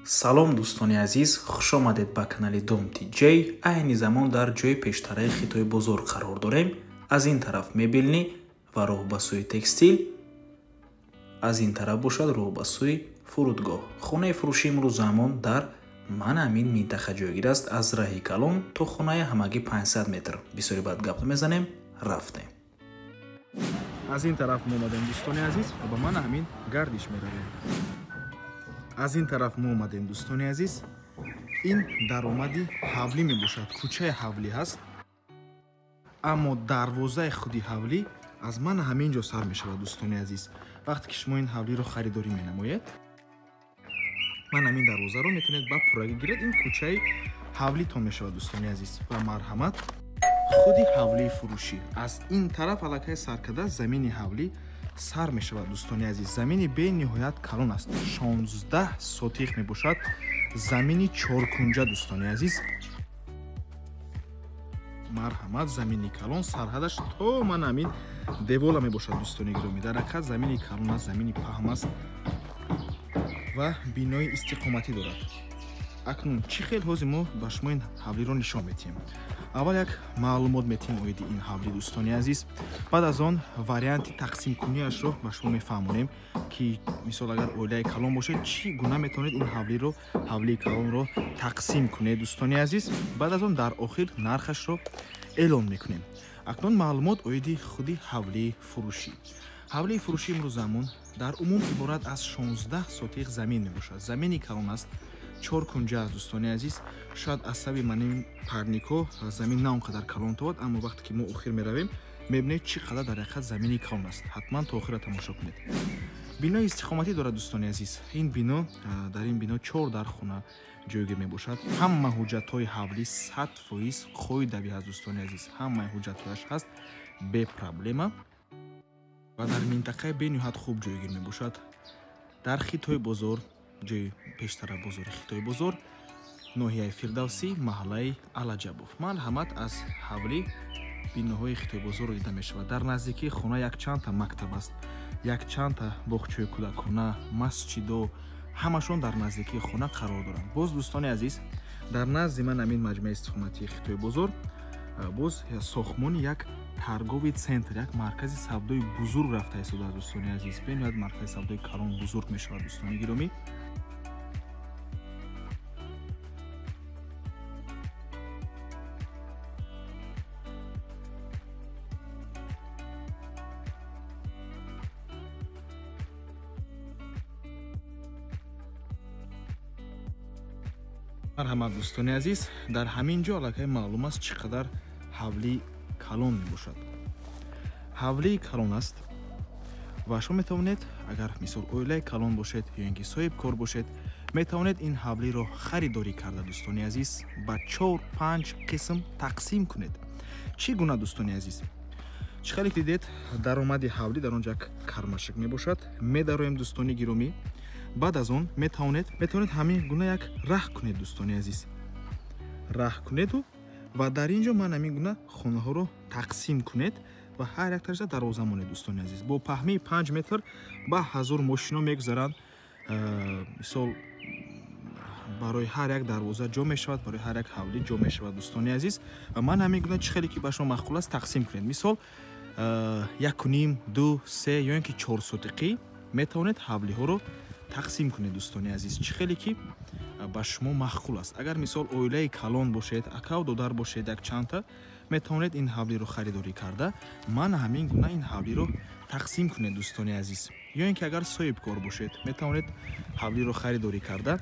Салом, дӯстони азиз, хуш омадед ба канали Дом TJ. Айни замон дар ҷои пештараи Хитои бозор қарор дорем. Аз ин тараф мебелни ва роҳ ба сӯи текстил, аз ин тараф бошад роҳ ба сӯи фурудгоҳ. Хонаи фурӯши имрӯзамон дар ман ҳамин минтақа ҷойгир аст. Аз раҳи калон то хонаи ҳамагӣ 500 метр. Бисёри баъд гап мезанем, рафтем. Аз ин тараф мо омадем, дӯстони азиз, ва ба ман ҳамин гардиш меравем. Аз ин тараф мо омадем, дӯстони азиз. Ин даромади ҳавлӣ мебошад, кӯчаи ҳавлӣ ҳаст, аммо дарвозаи худи ҳавлӣ аз ман ҳамин ҷо сар мешавад, дӯстони азиз. Вақте ки шумо ин ҳавлиро харидорӣ менамоед, ман ҳамин дарвозаро метавонед ба пуррагӣ гиред. Ин кӯчаи ҳавлитон мешавад, дӯстони азиз. Ва марҳамат, худи ҳавлии фурӯшӣ аз ин тараф аллакай сар карда замини ҳавлӣ сар мешавад, дӯстони азиз. Замини бениҳоят калон аст, 16 сотиқ мебошад, замини чоркунҷа, дӯстони азиз. Марҳамат, замини калон, сарҳадаш то ман ҳамин девола мебошад, дӯстони гиромӣ. Дар ҳақиқат замини калон аст, замини паҳм аст ва бинои истиқоматӣ дорад. Акнун чӣ хел ҳозир мо ба шумо ин ҳавлиро нишон медиҳем? Аввал як маълумот медиҳем оиди ин ҳавли, дӯстони азиз. Баъд аз он варианти тақсимкуниашро ба шумо мефаҳмонем, ки мисол агар оилаи калон бошед, чӣ гуна метавонед ин ҳавлиро, ҳавлии калонро тақсим кунед, дӯстони азиз. Баъд аз он дар охир нархашро эълон мекунем. Акнун маълумот оиди худи ҳавлии фурӯшӣ. Ҳавлии фурӯшӣ имрӯзамон дар умум иборат аз 16 сотиқ замин мебошад. Замини калон аст, чор кунҷа аст, дӯстони азиз. Шояд аз сабаби манин парнико замин на он қадар калон тавад, аммо вақте ки мо охир меравем, мебинед чӣ қадар дар ҳақиқат замини калон аст. Ҳатман то охира тамошо кунед. Бинои истиқоматӣ дорад, дӯстони азиз. Ин бино, дар ин бино 4 дархона ҷойгир мебошад. Ҳама ҳуҷҷатҳои ҳавлӣ 100% қоидавӣ ҳаст, дӯстони азиз. Ҳамаи ҳуҷҷатҳояш ҳаст бепроблема ва дар минтақаи бениҳоят хуб ҷойгир мебошад. Дар Хитои бозор, ҷои пештара бозори Хитои бозор, ноҳияи Фирдавсӣ, маҳаллаи Алаҷабов. Марҳамат, аз ҳавлӣ биноҳои Хитои бозорро дида мешавад. Дар наздикии хона якчандта мактаб аст, якчандта боғчаи кӯдакона, масҷидо, ҳамашон дар наздикии хона қарор доранд. Боз, дӯстони азиз, дар назди ман ҳамин маҷмӯаи истиқоматии Хитои бозор боз сохтмони як торговый центр, як маркази савдои бузург рафта истодааст, дӯстони азиз. Бениҳоят маркази савдои калон бузург мешавад, дӯстони гиромӣ. Марҳамат, дӯстони азиз, дар ҳамин ҷо аллакай маълум аст чӣ қадар ҳавлии калон мебошад. Ҳавлии калон аст ва шумо метавонед, агар мисол оилаи калон бошед ё ин ки соҳибкор бошед, метавонед ин ҳавлиро харидорӣ карда, дӯстони азиз, ба 4-5 қисм тақсим кунед. Чӣ гуна, дӯстони азиз? Чӣ хеле дидед, даромади ҳавлӣ дар он ҷо як кармашик мебошад. Медароем, дӯстони гиромӣ. Баъд аз он метавонед ҳамин гуна як раҳ кунед, дӯстони азиз. Раҳ кунеду ва дар ин ҷо ман ҳамин гуна хонаҳоро тақсим кунед ва ҳар якташа дарвоза монед, дӯстони азиз. Бо паҳмии 5 метр ба 1000 мошино мегузаранд. Мисол барои ҳар як дарвоза ҷо мешавад, барои ҳар як ҳавлӣ ҷо мешавад, дӯстони азиз. Ва ман ҳамин гуна чӣ хеле ки ба шумо маъқул аст тақсим кунед. Мисол 1,5, 2, 3 ё ин ки 4 сотиқӣ метавонед ҳавлиҳоро тақсим кунед, дӯстони азиз, чӣ хеле ки ба шумо маъқул аст. Агар мисол оилаи калон бошед, акав додар бошед якчандта, метавонед ин ҳавлиро харидорӣ карда ман ҳамин гуна ин ҳавлиро тақсим кунед, дӯстони азиз. Ё ин ки агар соҳибкор бошед, метавонед ҳавлиро харидорӣ карда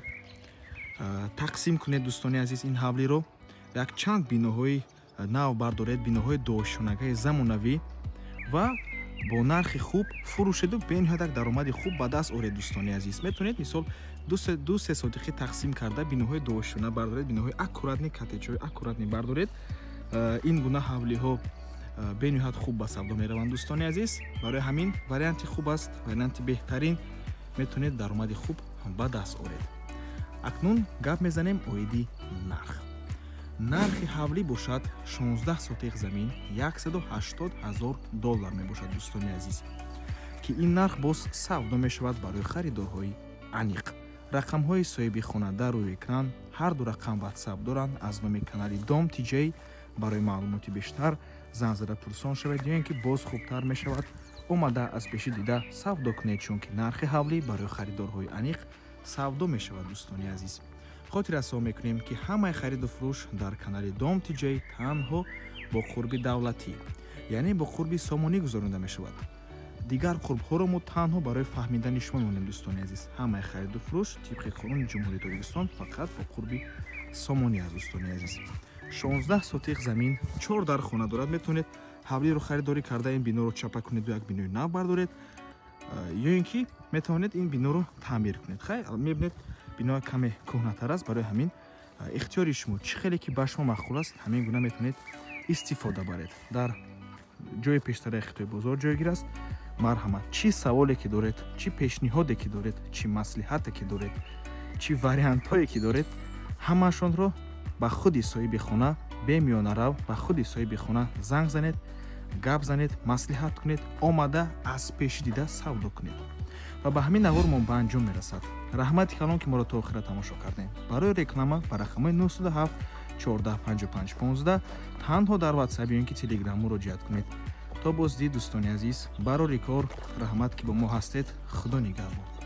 тақсим кунед, дӯстони азиз. Ин ҳавлиро якчанд биноҳои нав бардоред, биноҳои дошонагаи замонавӣ ва бо нархи хуб фурӯшеду бениҳоят як даромади хуб ба даст оред, дӯстони азиз. Метавонед мисол 2-3 сотиқӣ тақсим карда биноҳои дошона бардоред, биноҳои аккуратни, коттеҷҳои аккуратни бардоред. Ин гуна ҳавлиҳо бениҳоят хуб ба савдо мераванд, дӯстони азиз. Барои ҳамин варианти хуб аст, варианти беҳтарин. Метавонед даромади хуб ба даст оред. Акнун гап мезанем оиди нарх. Нархи ҳавлӣ бошад 16 сотиқ замин 180 000 доллар мебошад, дӯстони азиз, ки ин нарх боз савдо мешавад барои харидорҳои аниқ. Рақамҳои соҳиби хона дар рӯи экран, ҳар ду рақам WhatsApp доранд. Аз номи канали Дом ТЖ барои маълумоти бештар занг зада пурсон шавед, ё ин ки боз хубтар мешавад омада аз пеши дида савдо кунед, чунки нархи ҳавлӣ барои харидорҳои аниқ савдо мешавад. Дӯстони азиз, хотиррасон мекунем, ки ҳамаи хариду фурӯш дар канали Дом ТЖ танҳо бо қурби давлатӣ, яъне бо қурби сомонӣ гузаронида мешавад. Дигар қурбҳоро мо танҳо барои фаҳмидани шумо мемонем. Дӯстони азиз, ҳамаи хариду фурӯш тибқи қонуни Ҷумҳурии Тоҷикистон фақат бо қурби сомонӣ аст. Дӯстони азиз, 16 сотиқ замин, 4 дар хона дорад. Метавонед ҳавлиро харидорӣ карда ин биноро чапа кунеду як бинои нав бардоред, ё ин ки метавонед ин биноро таъмир кунед. Хай, мебинед, бино каме кӯҳнатар аст, барои ҳамин ихтиёри шумо, чӣ хеле ки ба шумо маъқул аст, ҳамин гуна метавонед истифода баред. Дар ҷои пештараи Хитои бозор ҷойгир аст. Марҳамат, чӣ саволе ки доред, чӣ пешниҳоде ки доред, чӣ маслиҳате ки доред, чӣ вариантҳое ки доред, ҳамаашонро ба худи соҳиби хона бемиёнарав, ба худи соҳиби хона занг занед, гап занед, маслиҳат кунед, омада аз пеши дида савдо кунед. Ва ба ҳамин навор мо ба анҷом мерасад. Раҳмати калон, ки моро то охира тамошо кардем. Барои реклама ба рақамҳои 907 14 55 15 танҳо дар WhatsApp ё ин ки Telegram муроҷиат кунед. То боздид, дӯстони азиз, барори кор, раҳмат, ки бо мо ҳастед. Худо нигаҳбон.